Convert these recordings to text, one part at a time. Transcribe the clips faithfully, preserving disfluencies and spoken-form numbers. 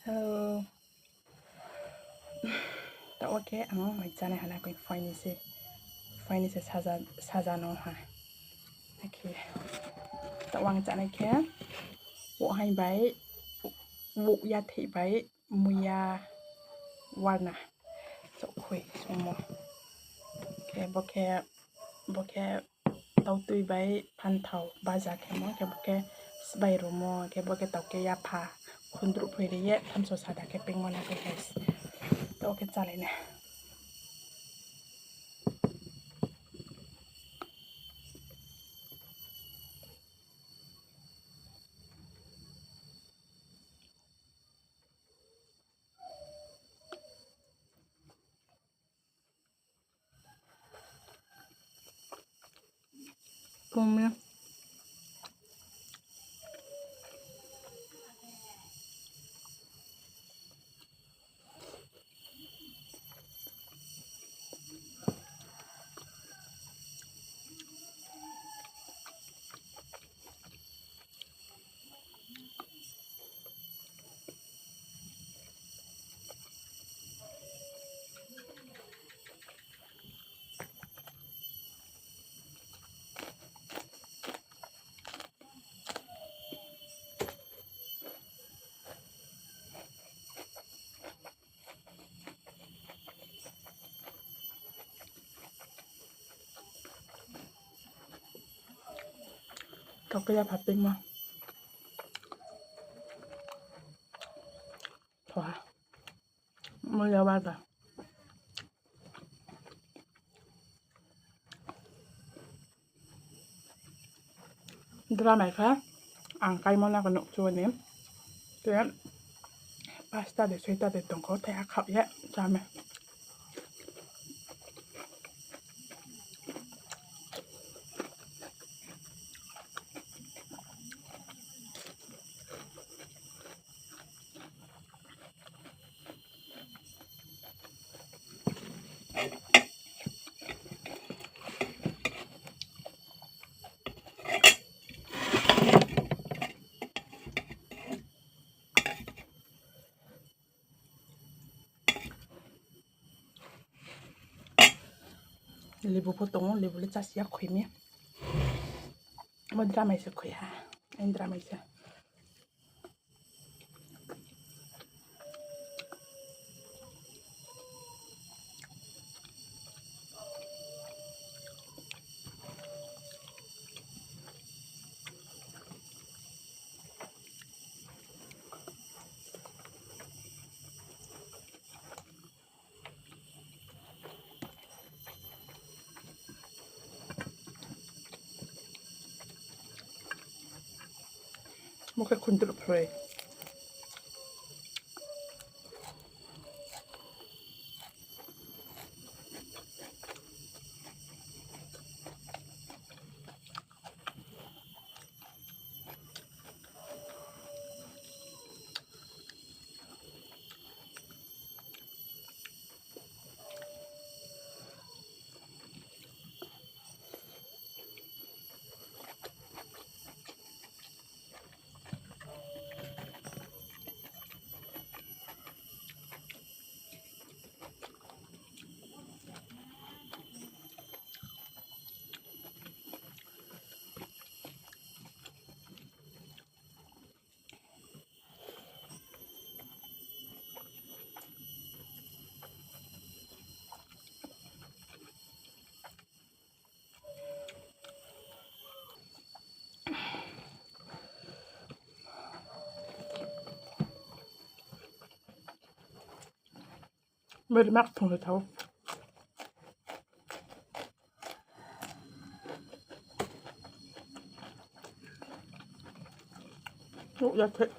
Hello. Taoh khe ang mai chanai hana koi phaini se, phaini se saja, saja no ha. Akhe taoh ang chanai khe, wo hai bai, wo ya thei bai, muya warna. Chokhui sumo. Khe bo khe, bo khe tau twi bai phanthao baja khe mo, khe bo khe swbai rwmo, khe bo khe tau khe yapha khundruk phai rwye thamso sada khe pengmana khe guys. Tei o khe chalaina. Kumya. Tokya phatima. Thoha. Moya wada. Dramai khe ang kaimana khe nukchukni. Tei pasta de soita de tongkho, tei hakhap ya chame. Lebu pho tongo, lebu le chasiya khoimi. Mo dramai se khoi ha, ang dramai se. Mo khe khundruk phlai. Beri mak thung le thau. Uk ya thek.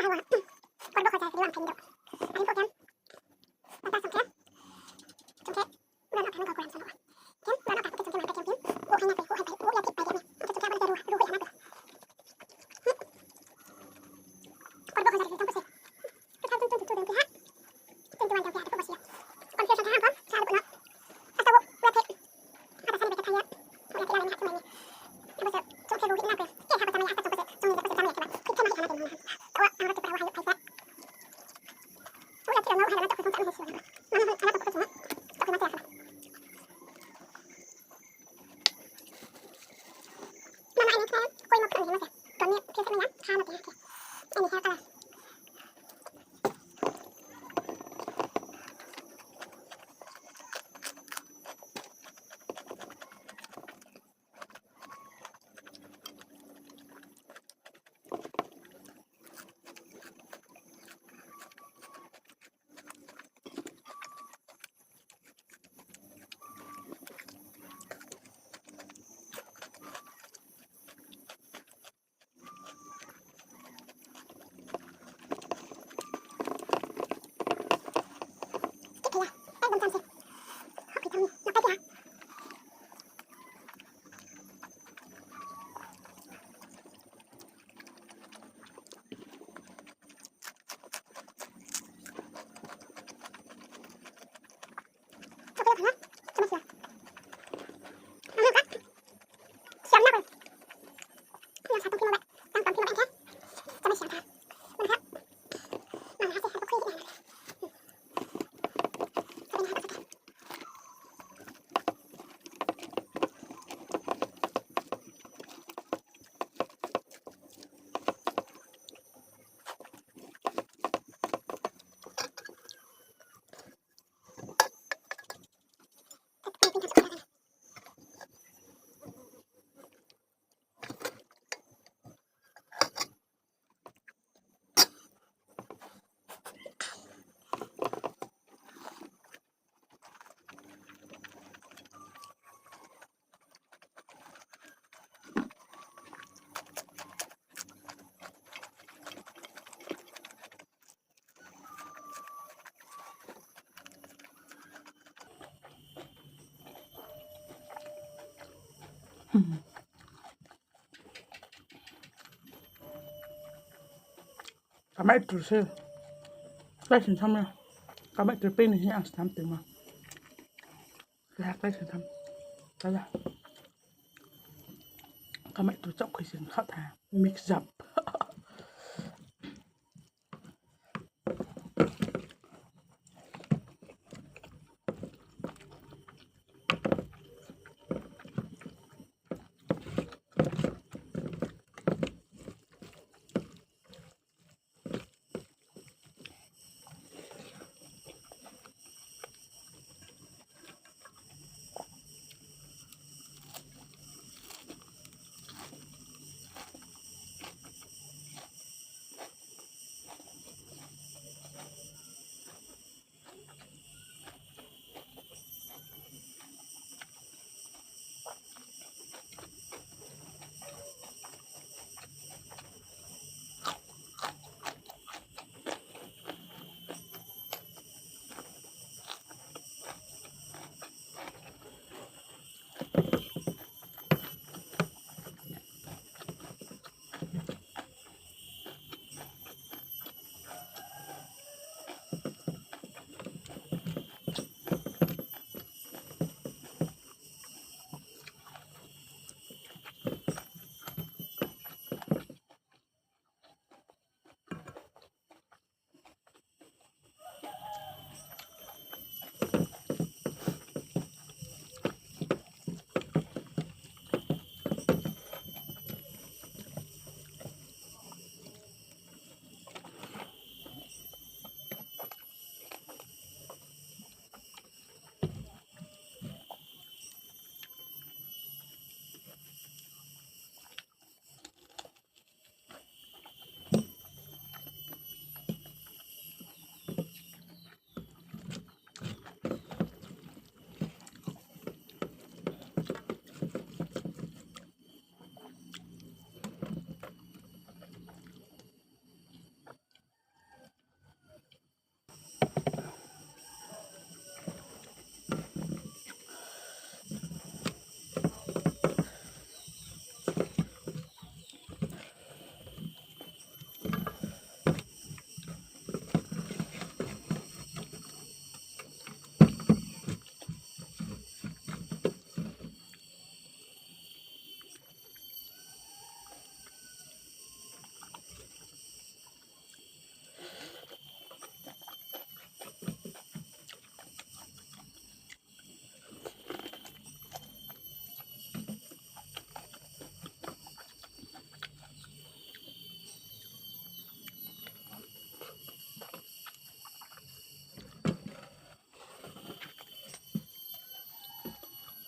Awa. Korbo khoja sri wang thendo. Ari ko kem. Tata songkhe. Songkhe. Ulan oka nang kokoran sono. Kem ulan oka kute songkhe mangkhe kem kem. O hai na pe, o hai pe, o ya thik pai de ne. Songkhe songkhe abang teru, ru hui ana pe. Korbo khoja sri tongkose. Two thousand twenty-two dong ha. Twenty-one dong ha, ko basiya. Confusion kha ha ko, sa ko no. Sa ko, wa pe. Kamai tur se. Kai sin samya. Kamai tur pe ni ang sam te ma. Ya kai sin sam. Kaya. Kamai tur chok kai sin kha tha. Mix up.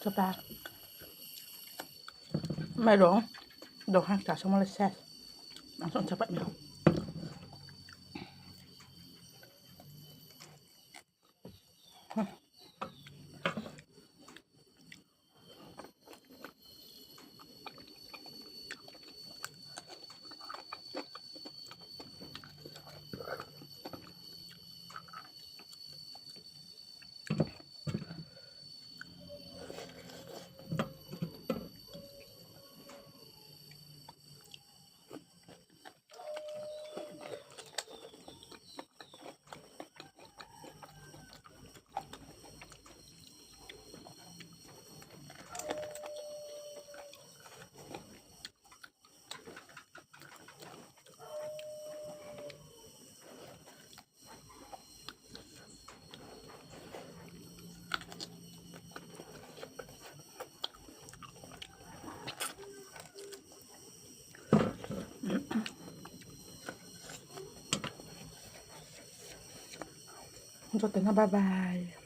Chapa. Mairung. Dohang ta somole ses. Langsung cepat nih. Jotono bye bye.